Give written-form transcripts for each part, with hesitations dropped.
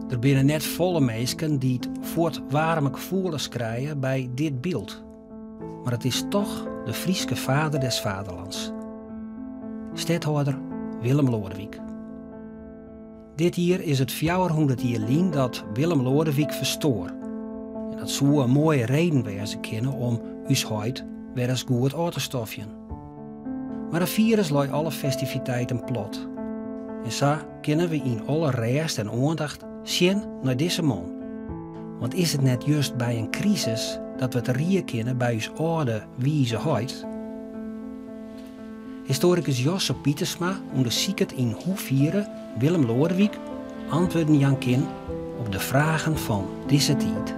Der binne net folle minsken dy't fuort waarme gefoelens krije by dit byld. Mar it is toch de Fryske vader des vaderlands. Stedhâlder Willem Loadewyk. Dit jier is it 400 jier lyn dat Willem Loadewyk ferstoar. En dat soe in moaie reden wêze kinne om ús heit wer ris goed ôf te stofjen. Mar in firus lei alle festiviteiten plat. En sa kinne we yn alle rêst en oandacht sjen nei dizze man. Want is it net just by in krisis dat we te rie kinne by ús âlde, wize heit? Histoarikus Josse Pietersma ûndersiket yn hoefiere Willem Loadewyk antwurden jaan kin op de fragen fan dizze tiid.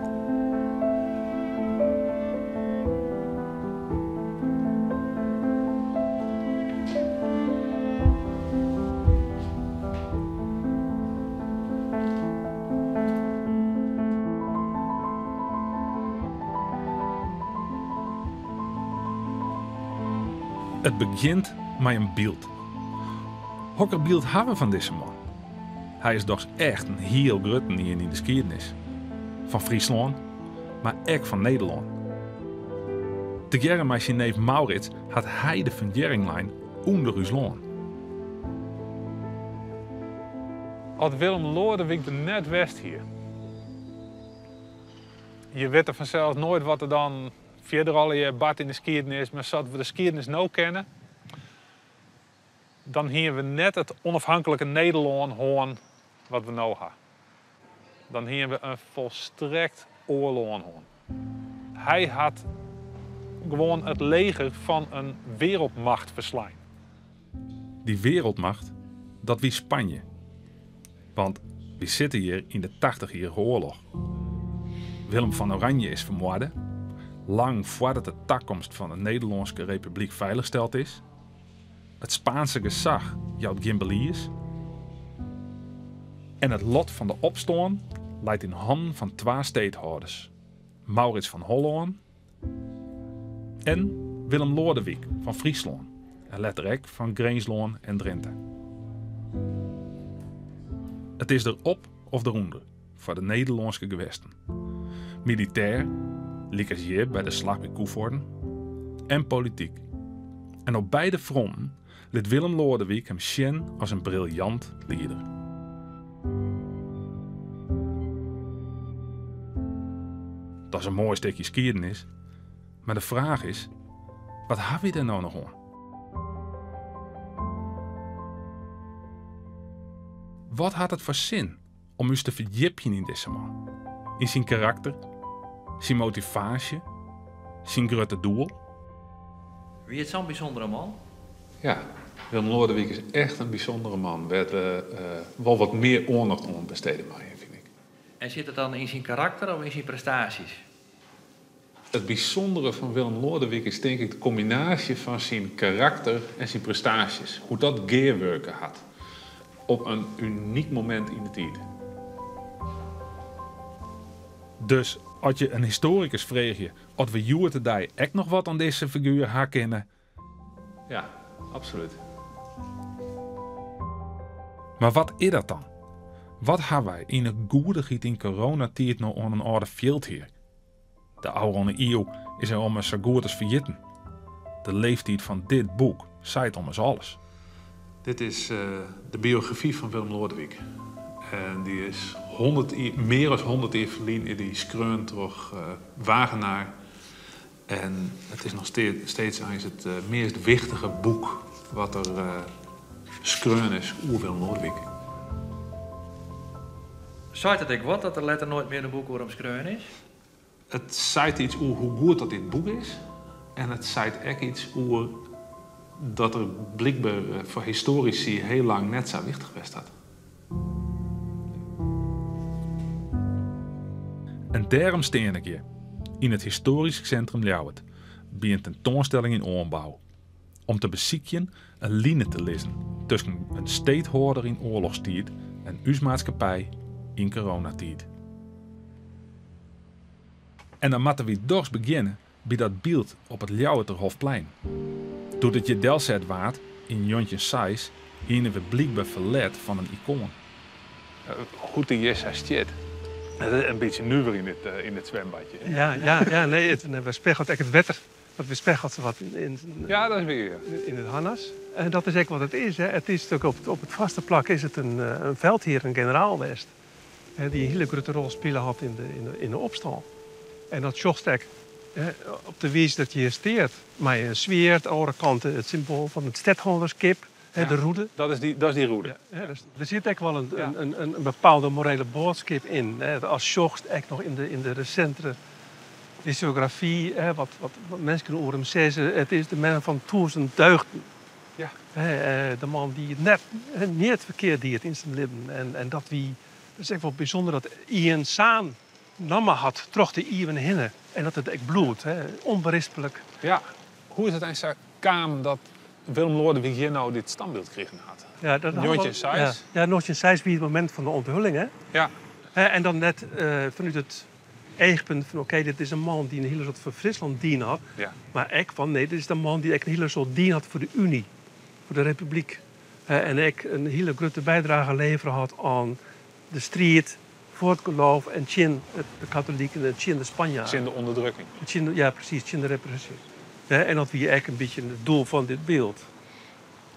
It begjint mei in byld. Hokker byld ha we fan dizze man? Hy is dochs echt in hiel grutten ien yn de skiednis. Fan Fryslân, mar ek fan Nederlân. Tegearre mei syn neef Maurits hat hy de fundearring lein ûnder ús lân. As Willem Loadewyk der net west hie. Je witte fansels noait wat der dan fierder allegear bart yn de skiednis, mar sa't we de skiednis no kenne, dan hiene we net it onafhanklike Nederlân hân wat we no ha. Dan hiene we in folstrekt oar lân hân. Hy hat gewoan it leger fan in wereldmacht ferslein. Dy wereldmacht, dat wie Spanje. Want wy sitte hjir yn de Tachtichjierrige Oarloch. Willem fan Oranje is fermoarde, lang foardat de takomst fan de Nederlânske Republyk feilichsteld is. It Spaanse gesach jout gjin belies. En it lot fan de opstân leit yn hannen fan twa steedhâlders, Maurits fan Hollân en Willem Loadewyk fan Fryslân en letter ek fan Grinslân en Drinte. It is der op of derûnder foar de Nederlânske gewesten. Militêr, lykas hjir by de Slach by Coevorden, en polityk. En op beide fronten lit Willem Loadewyk him sjen as in briljant lieder. Dat is in moai stikje skiednis, mar de fraach is, wat ha wy der no noch oan? Wat hat it foar sin om ús te ferdjipjen yn dizze man? Yn syn karakter, syn motivaasje, syn grutte doel? Wie it sa'n bysûndere man? Ja, Willem Loadewyk is echt in bysûndere man wêr't we wol wat mear oandacht oan bestede meie, fyn ik. En sit it dan yn syn karakter of yn syn prestaasjes? It bysûndere fan Willem Loadewyk is tink ik de kombinaasje fan syn karakter en syn prestaasjes. Hoe't dat gearwurke hat op in unyk momint yn de tiid. Dus as je in histoarikus freegje oft we hjoed-de-dei ek noch wat oan dizze figuer ha kinne. Ja, absolút. Mar wat is dat dan? Wat ha wy yn 'e goedichheid yn coronatiid no oan in âlde fjildhear? De ôfrûne iuw is hy ommers sa goed as ferjitten. De leeftiid fan dit boek seit ommers alles. Dit is de biografy fan Willem Loadewyk. En dy is 100 jier, mear as 100 jier ferlyn is dy skreaun troch Wagenaar. En it is noch steeds eins it meast wichtige boek wat der skreaun is oer Willem Loadewyk. Seit it ek wat dat der letter noait mear in boek oer him skreaun is? It seit iets oer hoe goed dat dit boek is. En it seit ek iets oer dat er blykber foar histoarisy hiel lang net sa wichtich west hat. En dêrom stean ik hjir, yn it Histoarysk Sintrum Ljouwert, by in tentoanstelling yn oanbou, om te besykjen in line te lizzen tusken in steedhâlder yn oarlochstiid en ús maatskippij yn coronatiid. En dan moatte wy dochs begjinne by dat byld op it Ljouwerter Hofplein. Doe't it hjir delset waard, yn 1906, hiene we blykber ferlet fan in ikoan. Hoe't dy hjir sa stiet. In bytsje nuver yn it, yn it swimbadje. Ja, ja, ja, nee, it weerspiegelt ek it wetter. Dat weerspiegelt wat yn, Ja, dat is wier. yn it harnas. En dat is ek wat it is. Hè. It is natuerlik op it foarste plak is it in veldheer, in generaal west. Hè, dy't in hiele grutte rol spile hat yn de opstân. En dat sjochst ek, hè, op de wize dat je hjir stiet. Mei in sweard, oan de oare kant it symboal fan it stedhâlderskip, hè, de roede. Dat is dy roede. Ja, hè, dus der sit ek wol in bepaalde morele boadskip yn. Hè. As sjochst ek noch yn de resintere historiografy, hè, wat minsken oer him sizze, it is de man fan 1000 deugden. Hè, de man dy't it net, hè, net ferkeard die yn syn libben. En dat is ek wol bysûnder dat ien sa'n namme hat troch de iuwen hinne. En dat it ek bliuwt, hè, ûnberisplik. Ja. Hoe is it eins sa kaam dat Willem Loadewyk hjir no dit standbyld krigen hat? Ja, dat 1906? Ja, ja, 1906 wie it momint fan de ûnthulling, hè? Hè, en dan net fanút it eachpunt fan oké, dit is in man dy't in hiele soad foar Fryslân dien hat. Mar ek fan nee, dit is de man dy't ek in hiele soad dien hat foar de Uny, foar de Republyk. Hè, en ek in hiele grutte bydrage levere hat oan de striid foar it geloof en tsjin de katoliken en tsjin de Spanjaarden. Tsjin de ûnderdrukking. Ja, presys, tsjin de represje. Hè, en dat wie ek in bytsje it doel fan dit byld.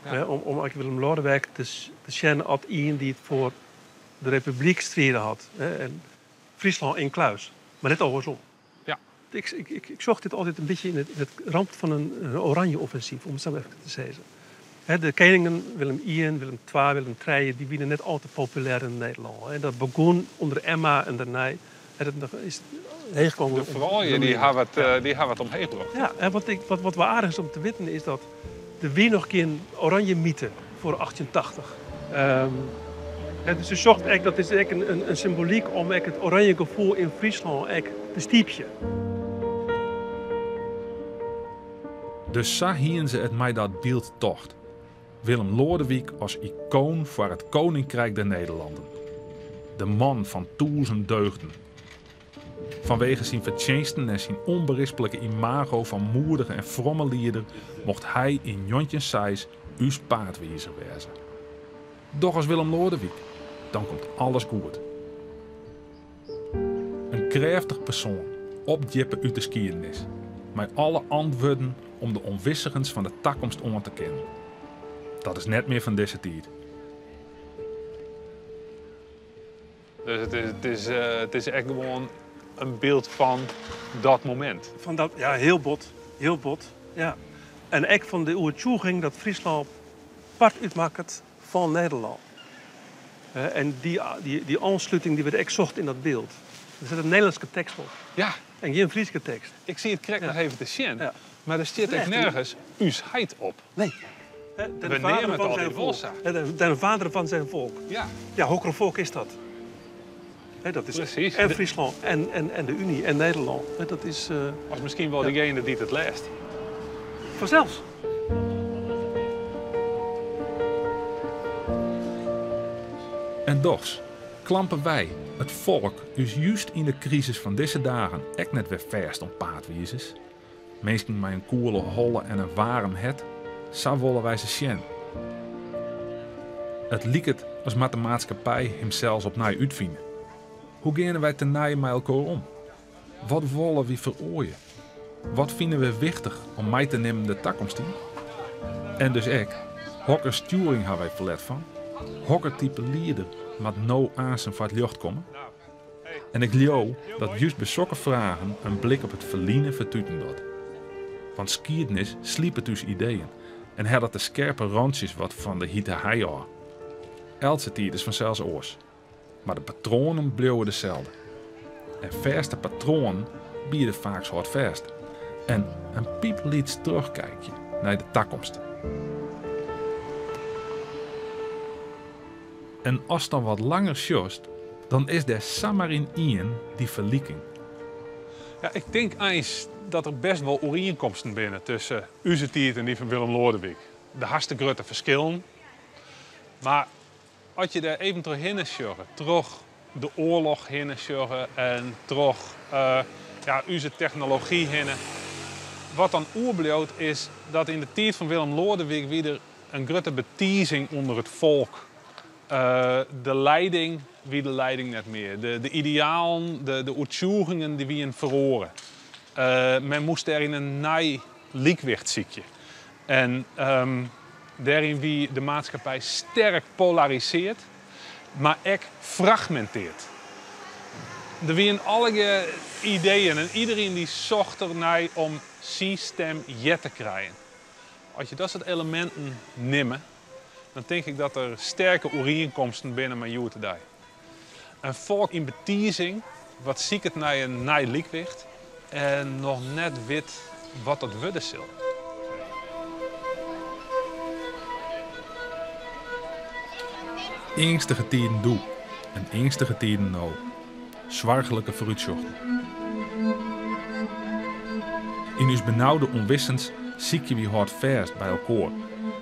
Hè, om ek Willem Lodewijk te sjen as ien dy't foar de Republyk striden hat. Hè, en Fryslân ynkluis, mar net oarsom. Ik socht dit altyd in bytsje yn it ramt fan in oranje offensyf, om it sa mar even te sizzen. Hè, de keningen Willem I, Willem II, Willem III, dy wiene net al te populêr yn Nederlân. Hè. Dat begûn ûnder Emma en dêrnei, hè, dat is heech kommen. De froulju dy hawwe it omheech brocht. Ja, en wat wol aardich is om te witten is dat der wie noch gjin oranje mythe foar 1880. Ja, dus se socht ek, dat is ek in symbolyk om ek it oranje gefoel yn Fryslân ek te stypjen. Dus sa hiene se it mei dat byld tocht. Willem Loadewyk as ikoan foar it Koninkrijk der Nederlanden. De man fan 1000 deugden. Fanwege syn fertsjinsten en syn ûnberisplike imago fan moedige en fromme lieder mocht hy yn 1906 ús paadwizer wêze. Doch as Willem Loadewyk, dan komt alles goed. In krêftich persoan, opdjippe út de skiednis, mei alle antwurden om de ûnwissigens fan de takomst oan te kinnen. Dat is net mear fan dizze tiid. Dus it is echt gewoan in byld fan dat momint. Fan dat, ja, hiel bot. Hiel bot, ja. En ek fan de oertsjûging dat Fryslân part útmakket fan Nederlân. Hè, en dy oansluting dy wurdt ek socht yn dat byld. Der sit in Nederlânske tekst op. En gjin Fryske tekst. Ik gie it krekt noch even te sjen. Mar der stiet ek Echt? nergens ús heit op. Nee. Hè, den We vader neame it van altyd zijn wol volk. sa. Hè, den vader fan syn folk. Ja, hokker folk is dat? Hè, dat is en Fryslân en de Uny en Nederlân. Hè, dat is Was miskien wol degene dy't it lêst. Fansels. En dochs, klampe wy, it folk, ús just yn de krisis fan dizze dagen ek net wer fêst oan paadwizers. Minsken mei in koele holle en in waarm hert, sa wolle wy se sjen. It liket as moat de maatskippij himsels opnij útfine. Hoe geane wy tenei mei elkoar om? Wat wolle wy feroarje? Wat fine we wichtich om mei te nimmen de takomst yn? En dus ek, hokker stjoering hawwe wy ferlet fan? Hokker type lieder moat no aansen foar it ljocht komme? En ik leau dat just by sokke fragen in blik op it ferline fertuten docht. Want skiednis slipet ús ideeën en hellet de skerpe rantsjes wat fan de hite hei ôf. Eltse tiid is fansels oars. Mar de patroanen bliuwe deselde. En fêste patroanen biede faak hâldfêst. En in pyplyts trochkykje nei de takomst. En ast dan wat langer sjochst, dan is der samar yn ien dy ferliking. Ja, ik tink eins dat der bêst wol oerienkomsten binne tusken ús tiid en dy fan Willem Loadewyk. Der hast grutte ferskillen. Mar as je der even trochhinne sjogge, troch de oarloch hinne sjogge en troch ja, ús technology hinne. Wat dan oerbliuwt is dat yn de tiid fan Willem Loadewyk wer in grutte betizing ûnder it folk. De leiding wie de leiding net mear. De idealen, de oertsjûgingen dy wienen feroare. Men moast dêryn in nij lykwicht sykje. En dêryn wie de maatskippij sterk polariseard, mar ek fragminteard. Der wienen allegear ideeën en iderien dy socht dernei om syn stim heard te krijen. As je dat soart eleminten nimme, dan tink ik dat der sterke oerienkomsten binne mei hjoed-de-dei. In folk yn betizing wat siket nei in nij lykwicht en noch net wit wat dat wurde sil. Eangstige tiden doe en eangstige tiden no. Soarchlike foarútsjochten. Yn ús benaude ûnwissens sykje wy hâldfêst by elkoar,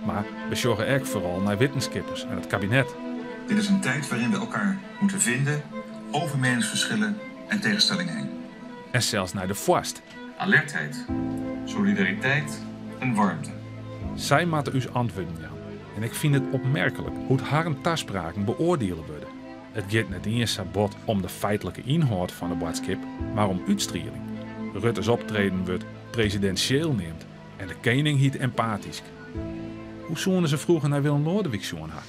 mar we sjogge ek foaral nei wittenskippers en it kabinet. Dit is een tijd waarin we elkaar moeten vinden over meningsverschillen en tegenstellingen heen. En sels nei de foarst. Alertheid, solidariteit en warmte. Sy moatte ús antwurden jaan en ik fyn it opmerklik hoe't harren taspraken beoardiele wurde. It giet net iens sa bot om de feitlike ynhâld fan de boadskip, mar om útstrieling. Rutte's optreden wurdt presidinsjeel neamd en de kening hiet empatysk. Hoe soene se froeger nei Willem Lodewijk sjoen ha?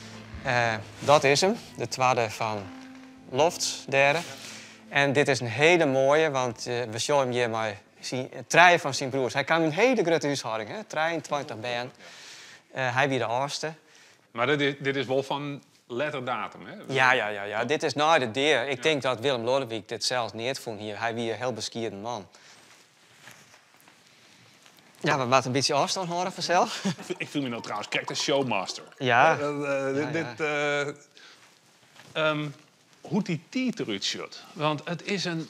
Dat is 'm, de twadde fan lofts dêre. En dit is in hele moaie, want we sjogge him hjir mei syn trije fan syn broers. Hy kaam yn in hele grutte húshâlding, hè, 23 bern. Hy wie de âldste. Mar dit is wol fan letter datum, hè? Ja, ja, ja, ja. Dit is nei de dea. Ik tink dat Willem Lodewijk dit sels neat fûn hie. Hy wie in heel beskieden man. Ja, we moatte in bytsje ôfstân hâlde fansels. Ik fiel my no trouwens krekt in showmaster. Ja. Dit, hoe't dy tiid derút sjocht. Want it is in,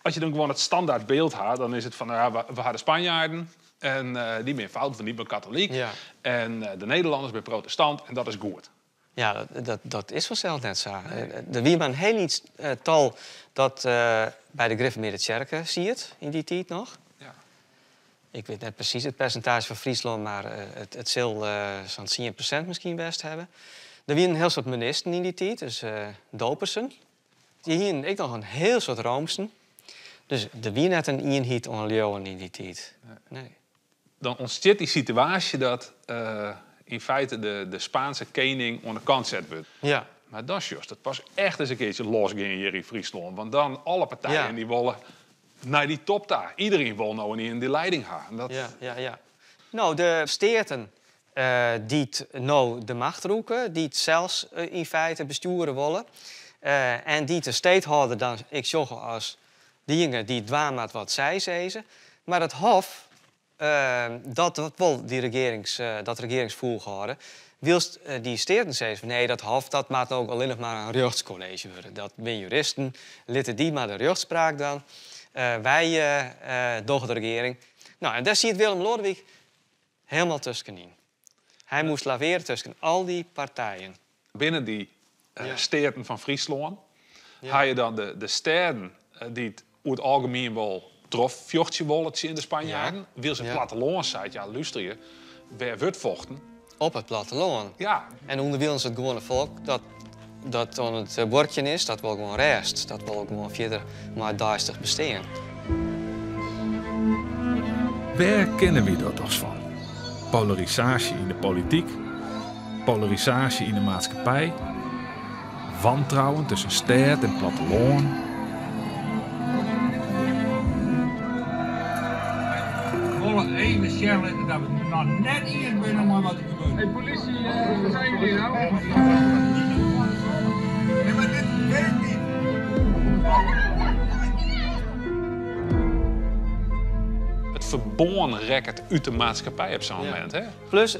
as je dan gewoan it standaard byld ha, dan is it fan, nou ja, we ha de Spanjaarden en dy binne fout, want dy binne katolyk. En de Nederlanners binne protestant en dat is goed. Ja, dat is fansels net sa. Der wie mar in hiel lyts tal dat by de Grifformearde Tsjerke siet yn dy tiid noch. Ik wit net presys it persintaazje fan Fryslân, mar it sil sa'n 10% miskien west hawwe. Der wienen in hiel soad menisten yn dy tiid, dus dopersen. Dy hienen ek noch in hiel soad roomsen. Dus der wie net in ienheid oan leauwen yn dy tiid. Nee. Dan ûntstiet dy situaasje dat yn feite de Spaanse kening oan de kant set wurdt. Mar dan sjochst it pas echt ris in keartsje losgean hjir yn Fryslân. Want dan alle partijen dy wolle nei dy top ta. Iderien wol no ien dy leiding ha. En dat Ja, ja, ja. No, de steaten dy't no de macht rûke, dy't sels yn feite bestjoere wolle en dy't de steedhâlder dan ek sjogge as dyjinge dy't dwaan moat wat sy sizze. Mar it Hof, dat wol dy regerings, dat regearingsfoech hâlde, wylst dy steaten sizze fan nee, dat Hof dat moat no allinnich mar in rjochtskolleezje wurde. Dat binne juristen, litte dy mar de rjochtspraak dwaan. Wy dogge de regearing. No, en dêr siet Willem Lodewijk helemaal tuskenyn. Hy moast laveare tusken al dy partijen. Binnen dy steaten fan Fryslân ha je dan de stêden dy't oer it algemien wol trochfjochtsje wolle tsjin de Spanjaarden. Wylst it plattelân seit, ja lústerje, wêr wurdt fochten? Op it plattelân. En ûnderwilens it gewoane folk dat oan it buorkjen is, dat wol gewoan rêst. Dat wol gewoan fierder mei it deistich bestean. Wêr kenne wy dat dochs fan? Polarisaasje yn de polityk, polarisaasje yn de maatskippij, wantrouwen tusken stêd en plattelân. Ik wol even sjen litte dat we noch net iens binne mei wat der gebeurt. Hey politie, waar zijn jullie nou? Nee, maar dit werkt niet. It ferbân rekket út de maatskippij op sa'n momint. Hè? Plus,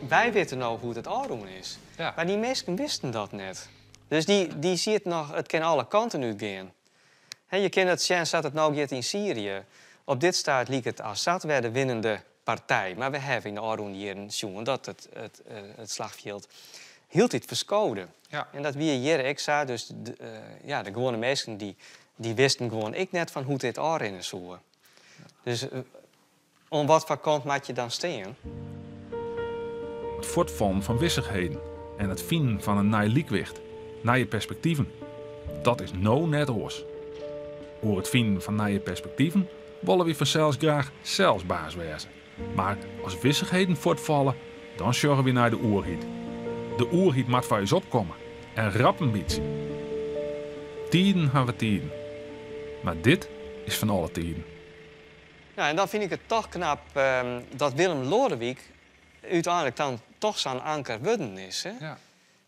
wy witte no hoe't it ôfrûn is. Mar dy minsken wisten dat net. Dus dy siet noch, it kin alle kanten útgean. Hè, je kinne it sjen sa't it no giet yn Syrië. Op dit stuit liket Assad wer de winnende partij. Mar we hawwe yn de ôfrûne jierren sjoen dat it slachfjild hieltyd ferskode. En dat wie hjir ek sa. Dus de gewoane minsken dy wisten gewoan ek net fan hoe't dit ôfrinne soe. Dus oan wat foar kant moat je dan stean? It fuortfallen fan wissichheden. En it finen fan in nij lykwicht, nije perspektiven, dat is no net oars. Oer it finen fan nije perspektiven wolle wy fansels graach sels baas wêze. Mar as wissichheden fuortfalle, dan sjogge wy nei de oerheid. De oerheid moat foar ús opkomme en rap in bytsje. Tiden hawwe tiden. Mar dit is fan alle tiden. Nou, en dan fyn ik it toch knap dat Willem Loadewyk úteinlik dan toch sa'n anker wurden is. Hè? Ja.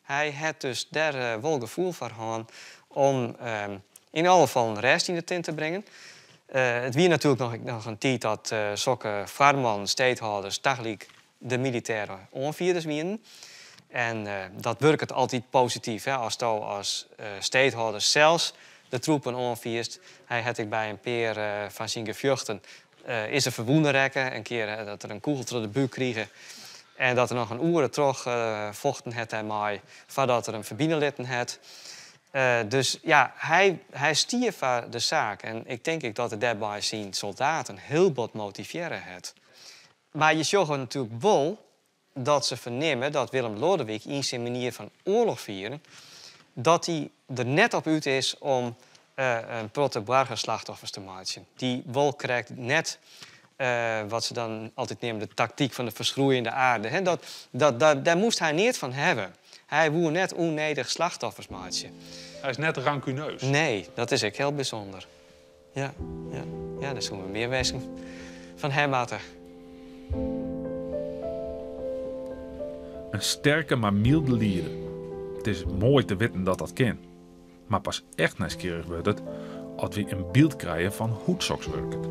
Hy hat dus dêr wol gefoel foar hân om yn alle gefallen rêst yn de tint te bringen. It wie natuerlik noch in tiid dat sokke foarmannen, steedhâlders, tagelyk de militêre oanfierders wienen. En dat wurket altyd posityf, hè, asto as steedhâlder sels de troepen oanfierst. Hy hat ek by in pear fan syn gefjochten is er ferwûne rekke, in kear dat er in kûgel troch de búk krige en dat er noch in oere troch fochten hat dêrmei foardat er him ferbine litten hat. Dus ja, hy, hy stie foar de saak en ik tink ek dat er dêrby syn soldaten hiel bot motivearre hat. Mar je sjogge natuerlik wol dat se fernimme dat Willem Loadewyk yn syn manier fan oarloch fieren, dat hy der net op út is om in protte boargerslachtoffers te meitsjen. Dy wol krekt net wat se dan altyd neame de taktyk fan de verschroeiende aarde. Hè, dat, dat, dat, dêr moast hy neat fan hawwe. Hy woe net ûnnedich slachtoffers meitsje. Hy is net rankuneus. Nee, dat is ek hiel bysûnder. Ja, ja, ja, dêr soene we mear minsken fan ha moatte. In sterke mar mylde lieder. It is moai te witten dat dat kin. Mar pas echt nijsgjirrich wurdt it as wy in byld krije fan hoe't soks wurket.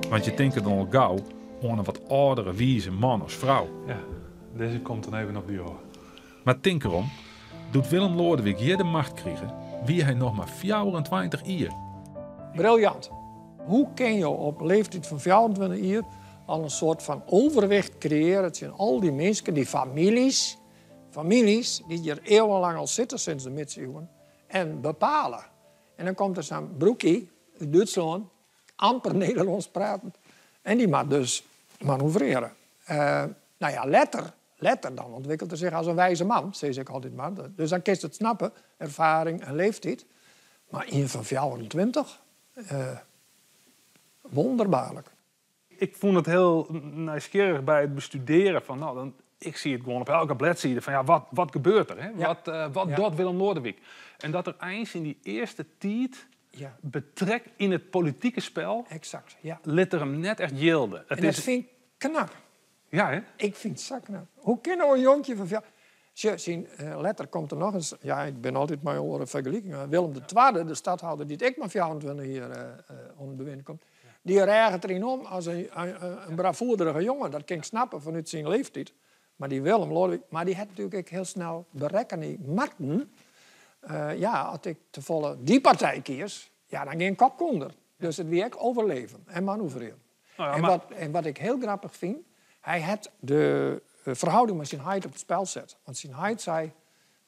Want je tinke dan al gau oan in wat âldere wize man as frou. Ja, dizze komt dan even op dy ôf. Mar tink derom, doe't Willem Loadewyk hjir de macht krige, wie hy noch mar 24 jier. Briljant. Hoe kin jo op leeftiid fan 24 jier al in soart fan overwicht kreëarje tsjin al dy minsken, dy famyljes, famyljes dy't hjir eeuwenlang al sitte sinds de midsiuwen, en bepale. En dan komt der sa'n broekie út Dútslân, amper Nederlânsk pratend, en dy moat dus manoeuvrearje. Nou ja, letter, letter dan ontwikkelt er zich als een wijze man, sis ik altyd mar. Dus dan kinst it snappe, erfaring en leeftiid. Mar ien fan 24, wonderbaarlik. Ik fûn it hiel nijsgjirrich by it bestudearjen fan, no, dan, ik zie it gewoan op elke bledside fan, ja, wat, wat gebeurt der? Hè? Ja. Wat, wat Ja. docht Willem Loadewyk? En dat er eins yn dy earste tiid Ja. betrek yn it politike spel, Exact, ja. lit er him net echt jilde. It En dat is fyn ik knap. Ja, hè? Ik fyn it sa knap. Hoe kin no in jonkje fan Sjoch, syn, letter komt der noch ris, ja, ik bin altyd mei oare fergelikingen, Willem de Twadde, de stadhouder dy't ek mei 24 jier oan it bewind komt, dy reaget deryn om as in bravoerderige jonge. Dat kin ik snappe fanút syn leeftiid. Mar dy Willem Loadewyk, mar dy hat natuerlik ek hiel snel berekkenje moatten, ja, as ik tefolle dy partij kies, ja, dan gean ik kopke ûnder. Dus it wie ek overleven en manoeuvrearjen. Nou ja, En mar wat, en wat ik hiel grappich fyn, hy hat de ferhâlding mei syn heit op it spel set. Want syn heit sei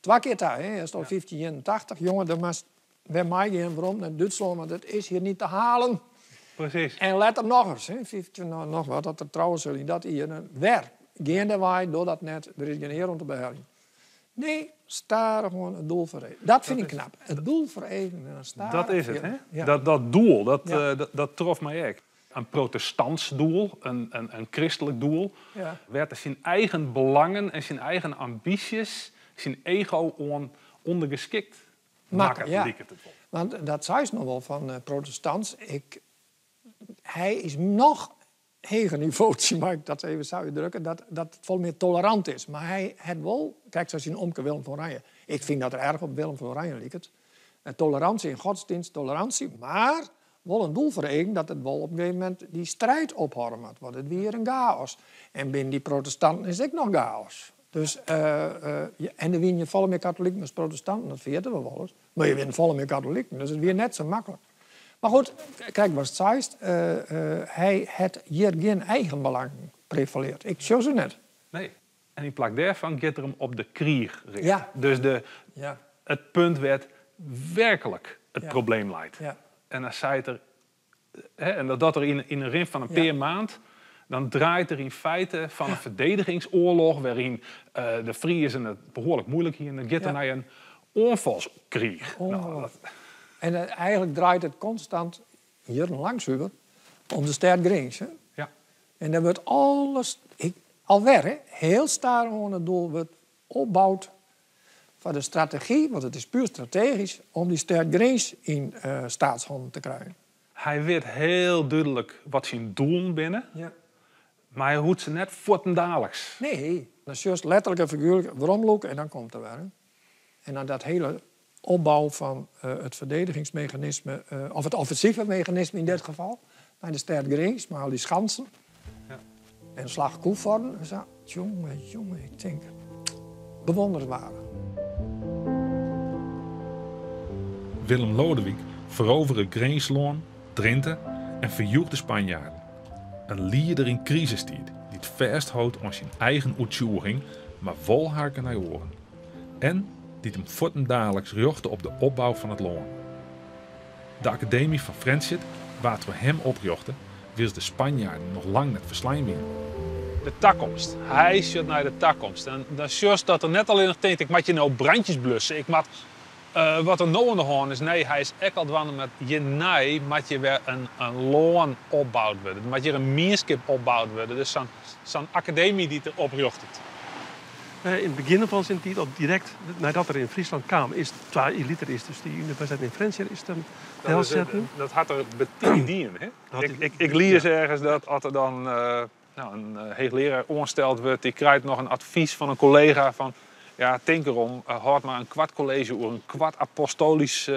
twa kear ta, hè, earst al 1581, jonge, do moatst wer meigean werom nei Dútslân, want it is hjir net te halen. Precies. En letter noch ris, hè, 15, no, noch wat, dat er trouwe sil yn dat jier, dan wer, geandewei, doch dat net, der is gjin ear oan te beheljen. Nee, stadichoan it doel foar eagen. Dat fyn ik knap. It doel foar eagen en dan stadich Dat is it, fierder. hè? Ja. Dat, dat doel, dat, Ja. dat trof my ek. In protestants doel, in kristlik doel, Ja. wêr't er syn eigen belangen en syn eigen ambysjes, syn ego oan ûndergeskikt Makke, makket, ja. liket it wol. Want dat seist noch wol fan protestants. Ik, hy is noch heger nivo, mag ik dat even sa útdrukke, dat, dat it folle mear tolerant is. Mar hy hat wol, krekt sa as syn omke Willem van Oranje. Ik fyn dat er erch op Willem van Oranje liket. Tolerantie in godsdienst, tolerantie, mar wol in doel foar eagen dat it wol op in gegeven momint dy striid ophâlde moat, want it wie hjir in chaos. En binnen dy protestanten is ek noch chaos. Dus, ja, en der wiene hjir folle mear katoliken as protestanten, dat ferjitte we wolris. Mar hjir wiene folle mear katoliken, dus it wie net sa maklik. Mar goed, krekt watst seist, hy hat hjir gjin eigen belang prevaleard. Ik sjoch se net. Nee. En yn plak dêrfan giet er him op de kriich richten. Ja. Dus de, Ja. it punt wêr't werklik it Ja. probleem leit. Ja. En dan seit er, hè, en dat dat er yn 'e rin fan in Ja. pear maand Dan draait er in feite fan in verdedigingsoarloch wêryn de Friezen it behoarlik muoilik hiene, giet er nei in oanfalskriich. Nou, en eigentlik draait it konstant jierrenlang suver om de stêd Grins. Hè? Ja. En dan wurdt alles, ik, alwer, hè, hiel stadichoan it doel wurdt opboud foar de strategy, want it is puer strategysk, om dy stêd Grins yn steatshannen te krijen. Hy wit hiel dúdlik wat syn doelen binne, ja. mar hy hoecht se net fuortendaliks. Nee, dan sjochst letterlik en figuerlik weromlûke en dan komt er wer. Hè. En dan dat hiele opbou fan it ferdedigingsmeganisme, of it offensive meganisme yn dit gefal, nei de stêd Grins, mei al dy skansen. Ja. En Slach Coevorden en sa. Jonge, jonge, ik tink, bewonderenswaardich. Willem Loadewyk ferovere Grinslân, Drinte en ferjoech de Spanjaarden. In lieder yn krisistiid dy't fêsthold oan syn eigen oertsjûging, mar wol harke nei oaren. En dy't him fuortendaliks rjochte op de opbou fan it lân. De Akademy fan Frjentsjer waard troch him oprjochte, wylst de Spanjaarden noch lang net ferslein wiene. De takomst. Hy sjocht nei de takomst. En dan sjochst dat er net allinnich tinkt, ik moat hjir no brantjes blusse, ik moat wat der no oan de hân is. Nee, hy is ek al dwaande met hjirnei moat hjir wer in lân opboud wurde. Der moat hjir in mienskip opboud wurde. Dus sa'n akademy dy't er oprjochtet. Yn it begjin fan syn tiid, al direkt neidat er yn Fryslân kaam, is twa jier liter is dus dy universiteit yn Frjentsjer is dan delsetten. Dat hat er betiid dien, hè? Ik lies ergens dat as er dan no, in heechlearaar oansteld wurdt, dy krijt noch in advys fan in kollega fan ja, tink erom, hâld mar in koart kolleezje oer in koart apostolysk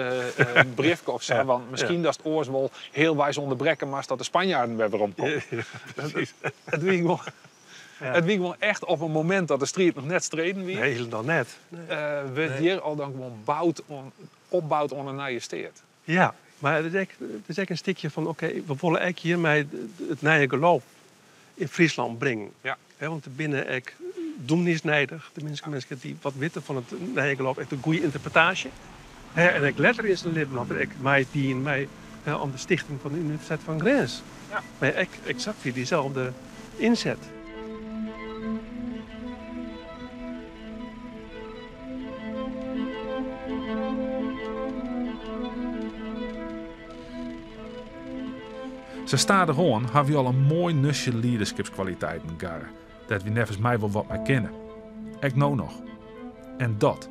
briefke of sa, want miskien datst oars wol healweis ûnderbrekke moatst dat de Spanjaarden wer weromkomme. It wie gewoan It wie gewoan echt op in momint dat de striid noch net streden wie. Nee, hielendal net. Wurdt hjir al dan gewoan boud oan, opboud oan in nije steat. Ja, mar it is ek, it is ek in stikje fan oké, we wolle ek hjirmei it nije geloof yn Fryslân bringen. Ja. Want der binne ek dûmny's nedich, de minsken, minsken dy't wat witte fan it nije geloof, ek de goede ynterpretaasje. En ek letter yn syn libben hat er ek meidien mei oan de stichting fan de Universiteit fan Grins. Ja. Mei ek eksakt wie dyselde ynset. Sa stadichoan hawwe wy al in moai nustje liederskipskwaliteiten garre, dêr't wy neffens my wol wat mei kinne. Ek no noch. En dat,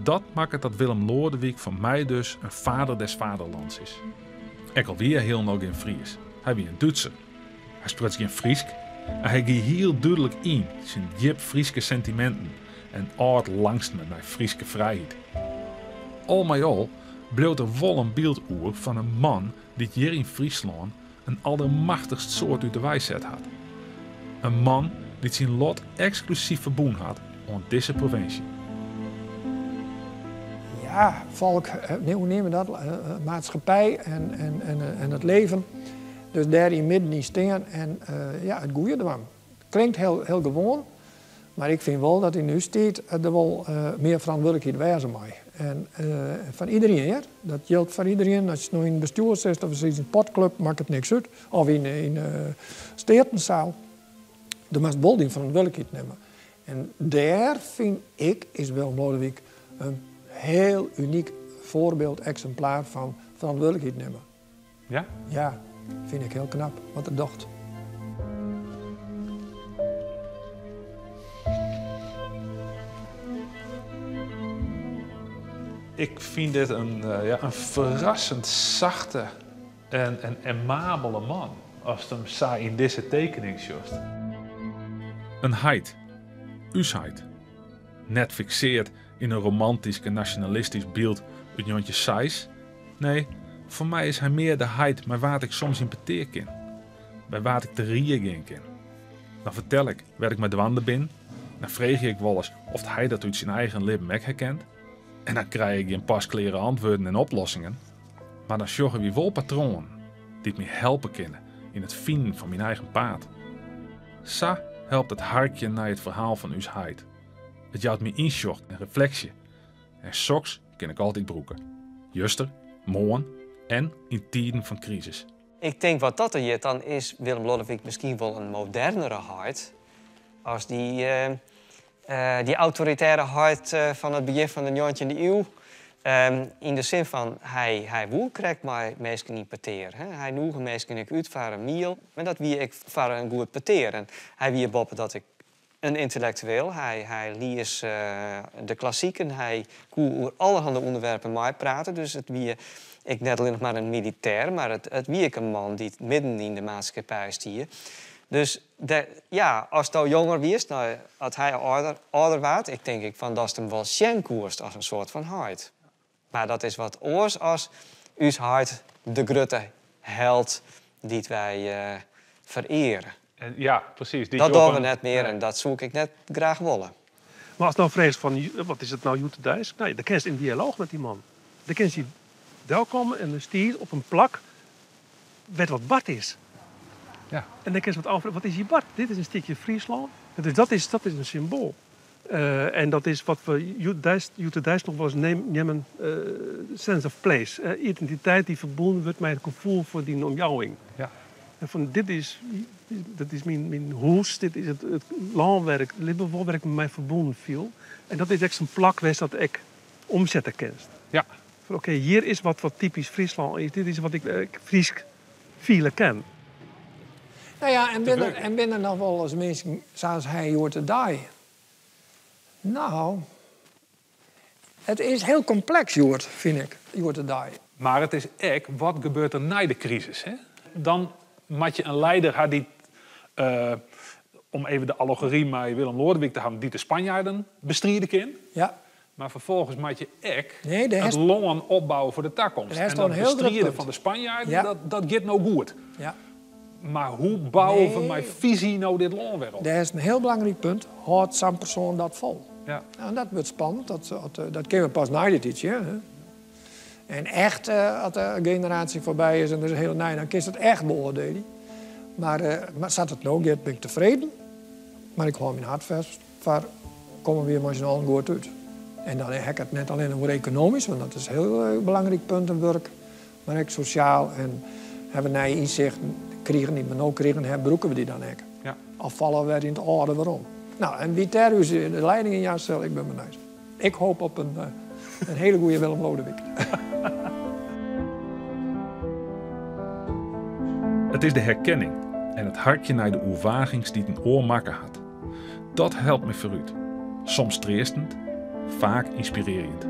dat makket dat Willem Loadewyk foar my dus in vader des vaderlands is. Ek al wie hy hielendal gjin Fries, hy wie in Dútser. Hy spruts gjin Frysk en hy gie hiel dúdlik yn tsjin djip Fryske sentiminten en âld langstme nei Fryske frijheid. Al mei al bliuwt der wol in byld oer fan in man dy't hjir yn Fryslân in aldermachtichst soad út de wei set hat. In man dy't syn lot eksklusyf ferbûn hat oan dizze provinsje. Ja, folk, hoe neame we dat? Maatschappij en, en, en it leven. Dus dêr yn midden yn stean en ja, it goede dwaan. Klinkt hiel, hiel gewoan, mar ik fyn wol dat yn ús tiid der wol mear ferantwurdlikheid wêze mei. En foar iderien, hear. Dat jildt foar iderien. As je no yn it bestjoer sitst of yn in sportklup, makket niks út. Of yn de steatensaal. Do moatst wol dyn ferantwurdlikheid nimme. En dêr fyn ik is Willem Loadewyk in hiel unyk foarbyld, eksimplaar fan ferantwurdlikheid nimme. Ja? Ja, fyn ik hiel knap wat er docht. Ik fyn dit in, ja, in ferrassend sachte en, en aimabele man, ast him sa yn dizze tekening sjochst. In heit, ús heit. Net fikseard yn in romantysk en nasjonalistysk byld út 1906. Nee, foar my is hy mear de heit mei wa't ik soms yn petear kin. By wa't ik te rie gean kin. Dan fertel ik wêr't ik mei dwaande bin. Dan freegje ik wolris oft hy dat út syn eigen libben ek herkent. En dan krij ik gjin paskleare antwurden en oplossingen. Mar dan sjogge wy wol patroanen dy't my helpe kinne yn it finen fan myn eigen paad. Sa helpt it harkjen nei it ferhaal fan ús heit. It jout my ynsjoch en refleksje. En soks kin ik altyd brûke. Juster, moarn en yn tiden fan krisis. Ik tink wat dat der hjit, dan is Willem Lodewijk miskien wol in modernere heit as dy, dy autoritêre heit fan it begjin fan de njoggentjinde iuw. Yn de sin fan, hy, hy woe krekt mei minsken yn petear. Hy noege minsken ek út foar in miel, mar dat wie ek foar in goed petear. En hy wie boppedat ek in yntellektueel. Hy, hy lies de klassiken, hy koe oer allerhande ûnderwerpen meiprate. Dus it wie ek net allinnich mar in militêr, mar it, it wie ek in man dy't midden yn de maatskippij stie. Dus de, ja, asto jonger wiest, no, as hy âlder, âlder waard, ik tink ek fan datst him wol sjen koest as in soart fan heit. Mar dat is wat oars as ús heit, de grutte held dy't wy fereare. En, ja, presys. Dat dogge we net mear en dat soe ik ek net graach wolle. Mar ast no fregest fan wat is it no hjoed-de-deis? No, dan kinst yn dialooch met dy man. Dan kinst hy delkomme en dan stiest op in plak wêr't wat bard is. Ja. En dan kinst wat ôffreegje, wat is hjir bard? Dit is in stikje Fryslân. Dus dat is, dat is in symboal. En dat is wat we hjoed-de-deis noch wolris neamen sense of place. Identiteit dy't ferbûn wurdt mei it gefoel foar dyn omjouwing. Ja. En fan dit is, dat is myn, myn hûs, dit is it, it lân wêr't ik libbe wol, wêr't ik my ferbûn fiel. En dat is ek sa'n plak wêr'tst dat ek omsette kinst. Ja. Fan oké, hjir is wat wat typysk Fryslân is, dit is wat ik ek Frysk fiele kin. Nou ja, en binne, en binne noch wolris minsken sa as hy hjoed-de-dei? Nou, it is hiel kompleks hjoed, fyn ik, hjoed-de-dei. Mar it is ek, wat gebeurt der nei de krisis? Hè? Dan moat je in leider ha dy't, om even de allegory mei Willem Loadewyk te hawwen, dy't de Spanjaarden bestride kin. Ja. Mar ferfolgens moat je ek Nee, dêr it hast- lân opbouwe foar de takomst. Dêr hast En al dat in hiel grut bestriden punt. fan de Spanjaarden, Ja. dat, dat giet no goed. Ja. Mar hoe bouwe we Nee. mei fisy no dit lân wer op? Dêr is in hiel belangryk punt. Hâldt sa'n persoan dat fol? Ja. Nou, en dat wurdt spannend. Dat, dat, dat kinne we pas nei de tiid sjen. Hè? En echt, as de generaasje foarby is en der is in hiele nije, dan kinst it echt beoardielje. Mar, mar sa't it no giet, bin ik tefreden. Mar ik hâld myn hart fêst foar komme we mei syn allen goed út. En dan ha ik it net allinnich oer ekonomysk, want dat is in hiel belangryk punt yn wurk, mar ek sosjaal. En hawwe we nije ynsichten krigen dy't we no krigen hawwe, brûke we dy dan ek? Ja. Of falle we wer yn it âlde werom? Nou, en wie't dêr ús de leiding yn jaan sil, ik bin benijd. Ik hoop op in, in hiele goede Willem Lodewijk. It is de herkenning en it harkjen nei de oerwagings dy't in oar makke hat. Dat helpt my foarút. Soms treastend, faak ynspirearjend.